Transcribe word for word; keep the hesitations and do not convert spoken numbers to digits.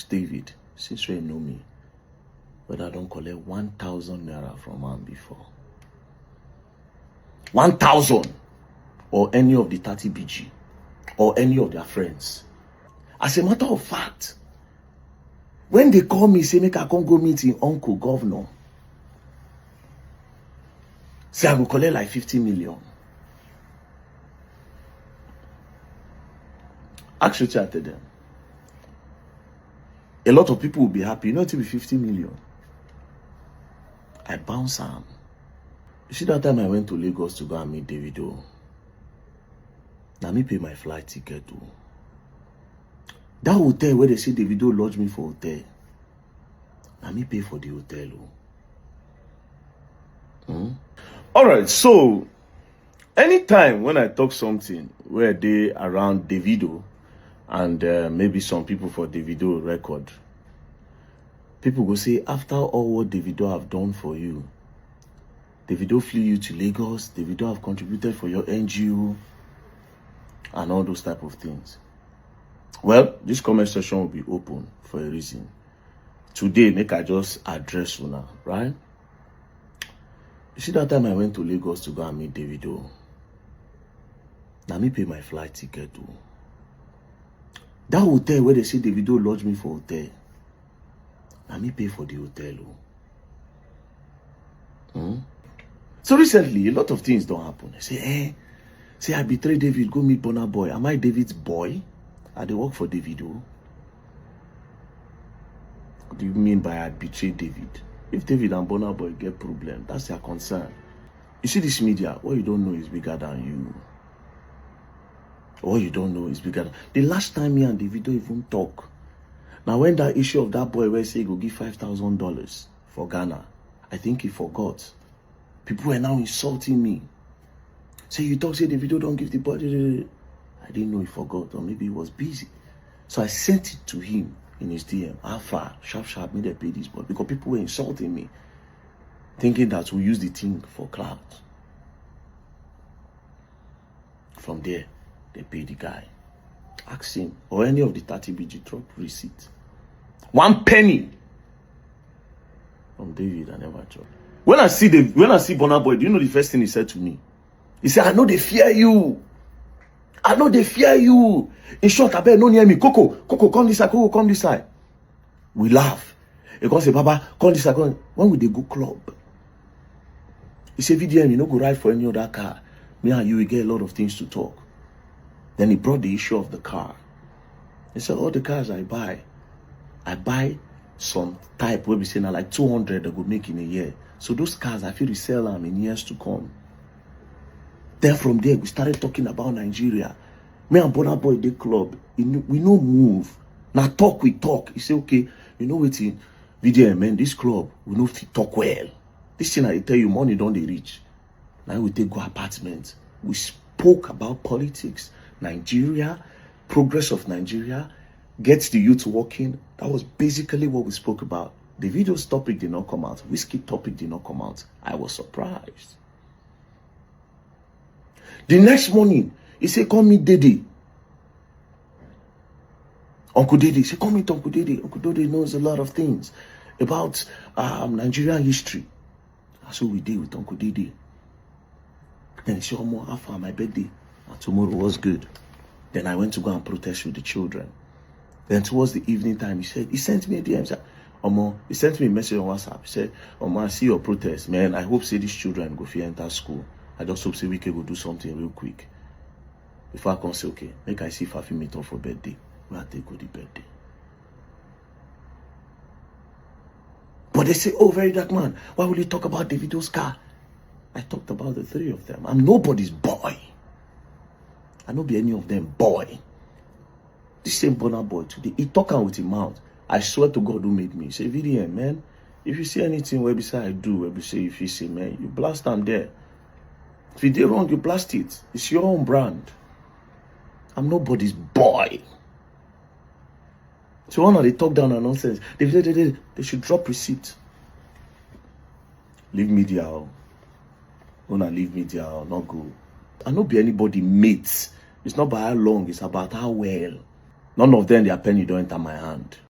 David, since wey you know me, whether I don collect one thousand naira from am before. One thousand, or any of the thirty B G, or any of their friends. As a matter of fact, when they call me, say make I come go meet im uncle governor, say I go collect like fifty million. Ask wetin I tell them. A lot of people will be happy. You know, it will be fifty million. I bounce am. You see that time I went to Lagos to go and meet Davido? Na me pay my flight ticket o. That hotel where they say Davido lodge me for hotel, na me pay for the hotel o. Hmm? All right, so anytime when I talk something where they around Davido and uh, maybe some people for Davido record, people go say, after all what Davido have done for you, Davido flew you to Lagos, Davido have contributed for your N G O and all those type of things. Well, this comment section will be open for a reason. Today, make I just address una, right? You see that time I went to Lagos to go and meet Davido? Na me pay my flight ticket o. That hotel where they say Davido lodge me for hotel, na me pay for the hotel o. Hmm? So recently, a lot of things don happen. I say, eh, say I betray David, go meet Burna Boy. Am I David's boy? I dey work for Davido. What do you mean by I betray David? If David and Burna Boy get problem, that's their concern. You see this media, what you don't know is bigger than you. What you don't know is bigger than... The last time me and Davido even talk, now when that issue of that boy where say he go give five thousand dollars for Ghana, I think he forgot. People were now insulting me. Say you talk say Davido don't give the boy. I didn't know he forgot, or maybe he was busy. So I sent it to him in his D M. How far? Sharp, sharp, me they pay this boy. Because people were insulting me, thinking that we use the thing for clout. From there, they pay the guy. Ask him, or any of the thirty B G, drop receipt. One penny from David, I never chop. When I see the when I see Burna Boy, do you know the first thing he said to me? He said, "I know they fear you. I know they fear you. In short, I bet no near me. Coco, Coco, come this side. Coco, come this side." We laugh. He come say, "Baba, come this side." Come. When we dey go club, he say, "V D M, you no go ride for any other car. Me and you, we get a lot of things to talk." Then he brought the issue of the car. He said, "All the cars I buy, I buy some type where we say na like two hundred they go make in a year. So those cars, I feel resell them in years to come." Then from there, we started talking about Nigeria. Me and Burna Boy dey club. We no move. Now talk, we talk. He say, "Okay, you know wetin, V D M, man, this club, we no fit talk well. This thing I tell you, money don't dey reach." Now we take go apartment. We spoke about politics, Nigeria, progress of Nigeria, get the youth working. That was basically what we spoke about. Davido's topic did not come out. Wizkid topic did not come out. I was surprised. The next morning, he said, "Call me Dede." Uncle Dede, he said, "Call me to Uncle Dede. Uncle Dede knows a lot of things about um, Nigerian history." That's what we did with Uncle Dede. Then he said, "Omo, how far my birthday?" And tomorrow was good. Then I went to go and protest with the children. Then towards the evening time, he said, he sent me a D M. He said, "Omo," he sent me a message on WhatsApp. He said, "Omo, I see your protest, man. I hope say these children go fit enter school. I just hope say we can go do something real quick. Before I come say, okay, make I see if I fit meet up for birthday. Where I take go the birthday." But they say, "Oh, very dark man, why will you talk about Davido's car?" I talked about the three of them. I'm nobody's boy. I no be any of them boy. This same Burna Boy today, he talk am with him mouth. I swear to God who made me. He say, "V D M, man, if you see anything where beside I do, where be say if you say, man, you blast am there. If you dey wrong, you blast it. It's your own brand. I'm nobody's boy." So when they talk down and nonsense, they, they, they, they should drop receipt. Leave media o. Una leave media o, not go. I no be anybody mate. It's not by how long, it's about how well. None of them, their penny don't enter my hand.